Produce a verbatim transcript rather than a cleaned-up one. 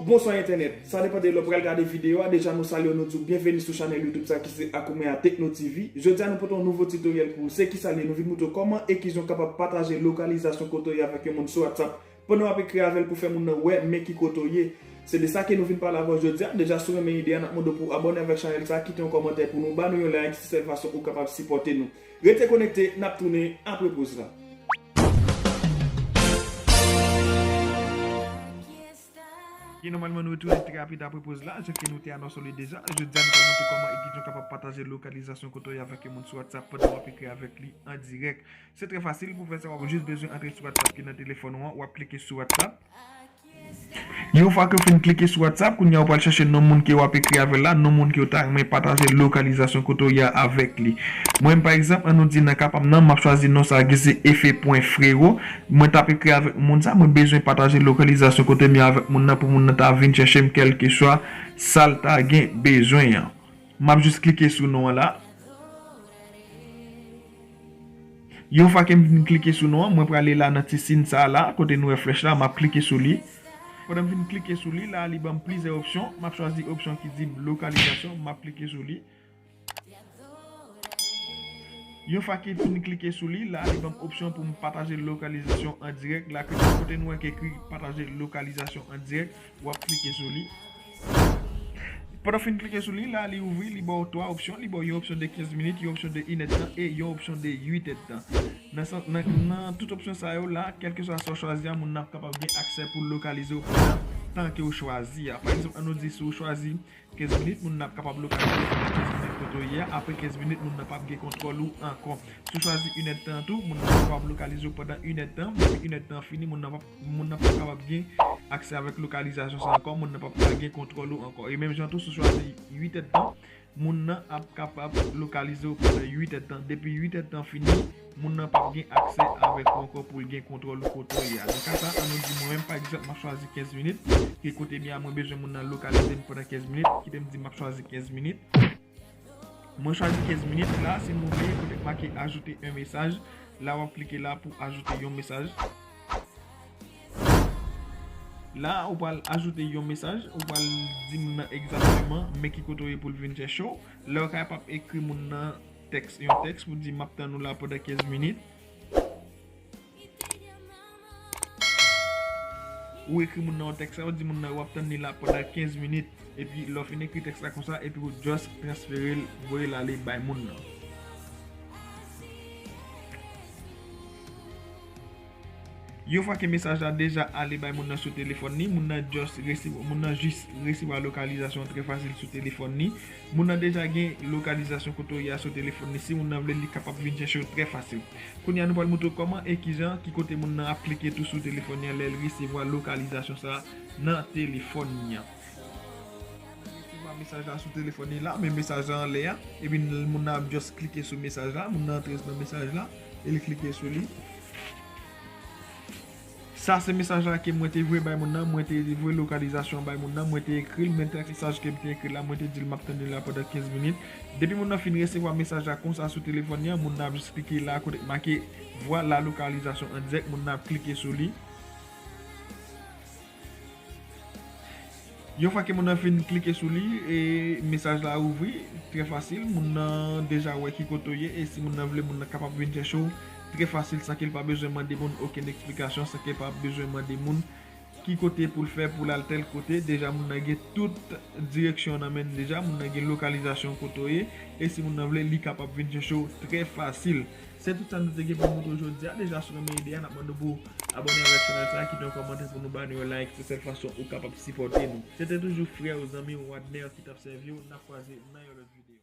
Bonswa entènèt, sa depann de lè w pral gade videyo a. Deja nou salye w, nou di w byenveni sou chanèl YouTube sa ki se Akoumè a Tekno TV. Jodi a nou pote yon nouvo titoryèl pou ou. Se kisa l ye? Nou vin moutre w kòman e kijan w kapab pataje lokalizasyon kote w ye avèk yon moun sou WhatsApp pandan w ap ekri avè l pou fè moun nan wè men ki kote w ye. Se de sa ke nou vin pale avè w jodi a. Deja si w renmen ide a, n ap mande w pou w abòne avèk chanèl sa, kite yon kòmantè pou nou, ba nou yon like, se sèl fason ou kapab sipòte nou. Rete konekte, n ap tounen apre poz la. Ki nòmalman nou retounen trè rapid apre poz la, jan ke nou te anonse w li deja. Jodi a nou pral montre kòman e kijan w kapab pataje lokalizasyon kote w ye avèk yon moun sou WhatsApp pandan w ap ekri avèk li an dirèk. Se trè fasil pou fè sa, w ap jis bezwen antre sou WhatsApp ki nan telefòn ou an, w ap klike sou WhatsApp. Yon fwa ke w fin klike sou WhatsApp, kounye a ou pral chèche non moun ke w ap ekri avè l la, non moun ke w ta renmen pataje lokalizasyon kote w ye a avèk li. Mwen menm pa egzanp, an nou di nan ka pa m nan, m ap chwazi non sa ki se Efe pwen Frero. Mwen t ap ekri avèk moun sa, mwen bezwen pataje lokalizasyon kote m ye avèk moun nan pou moun nan ta vin chèche m kèlkeswa sa l ta gen bezwen an. M ap jis klike sou non an la. Yon fwa ke m fin klike sou non an, mwen prale la nan ti siy sa a la, kote nou wè flèch la, m ap klike sou li. Pandan m fin klike sou li, la li ban m plizyè opsyon. M ap chwazi opsyon ki di m lokalizasyon, m ap klike sou li. Yon fwa ke m fin klike sou li, la li ban m opsyon pou m pataje lokalizasyon an dirèk. La kote nou wè ki ekri pataje lokalizasyon an dirèk, w ap klike sou li. Pandan w fin klike sou li, la li ouvri, li ba w twa opsyon, li ba w yon opsyon de kenz minit, yon opsyon de inèdtan e yon opsyon de uitèdtan. Nan, nan, nan tout opsyon sa yo la, kèlkeswa sa w chwazi a, moun nan ap kapab gen aksè pou lokalize w pandan tan ke w chwazi a. Pa egzanp, an nou di si w chwazi kenz minit, moun nan ap kapab lokalize w pandan kenz minit kote w ye a. Apre kenz minit, moun nan p ap gen kontwòl ou ankò. Si w chwazi inèdtan tou, moun nan kapab lokalize w pandan inèdtan. Depi inèdtan fini, moun nan p ap, moun nan p ap kapab gen aksè avèk lokalizasyon sa ankò, moun nan p ap ka gen kontwòl ou ankò. E menm jan tou, si w chwazi uitèdtan, moun nan ap kapab lokalize w pandan uitèdtan. Depi uitèdtan fini, moun nan p ap gen aksè avèk ou ankò pou l gen kontwòl ou kote w ye a. Nan ka sa, an nou di mwen menm, pa egzanp, m ap chwazi kenz minit. Ki kote m ye a, mwen bezwen moun nan lokalize m pandan kenz minit. Kite m di m ap chwazi kenz minit. Mwen chwazi kenz minit la, si nou vle, kote k make ajoute un message. La w ap klike la pou ajoute yon mesaj. La, ou pral ajoute yon mesaj, ou pral di moun nan egzakteman men ki kote w ye pou l vin chèche w. La, ou kapab ekri moun nan tèks, yon tèks pou di m ap tann ou la pandan kenz minit. Ou ekri moun nan yon tèks la, ou di moun nan w ap tann li la pandan kenz minit. Epi lè w fin ekri tèks la konsa, epi ou just transfere l, voye l ale bay moun nan. Yon fwa ke mesaj la deja ale bay moun nan sou telefòn li, moun nan just resevwa, moun nan jis resevwa lokalizasyon an trè fasil sou telefòn li. Moun nan deja gen lokalizasyon kote w ye a sou telefòn li. Si moun nan vle, li kapab vin chèche w trè fasil. Kounye a, nou pral montre w kòman e kijan, ki kote moun nan ap klike tou sou telefòn li an lè l resevwa lokalizasyon sa a nan telefòn li an. Resevwa mesaj la sou telefòn li la, men mesaj la anlè a. Epi moun nan ap just klike sou mesaj la, moun nan antre nan mesaj la, e li klike sou li. Sa se mesaj la ke mwen te voye bay moun nan, mwen te voye lokalizasyon an bay moun nan, mwen te ekri l, men tèks mesaj ke m te ekri la, mwen te di l m ap tann li la pandan kenz minit. Depi moun nan fin resevwa mesaj la konsa sou telefòn li an, moun nan ap jis klike la kote k make vwa la lokalizasyon an dirèk, moun nan ap klike sou li. Yon fwa ke moun nan fin klike sou li, e mesaj la ouvri, trè fasil, moun nan deja wè ki kote w ye, e si moun nan vle, moun nan kapab vin chèche w trè fasil, san ke l pa bezwen mande moun okenn eksplikasyon, san ke l pa bezwen mande moun ki kote pou l fè pou l al tèl kote. Deja moun nan gen tout direksyon nan men l deja, moun nan gen lokalizasyon kote w ye, e si moun nan vle, li kapab vin chèche w trè fasil. Se tout sa nou te gen pou montre w jodi a. Deja si w renmen ide a, n ap mande w pou abòne avèk chanèl sa, kite yon kòmantè pou nou, ba nou yon like, se sèl fason ou kapab sipòte nou. Se te toujou frè w, zanmi w Wadner ki t ap sèvi w, n ap kwaze nan yon lòt videyo.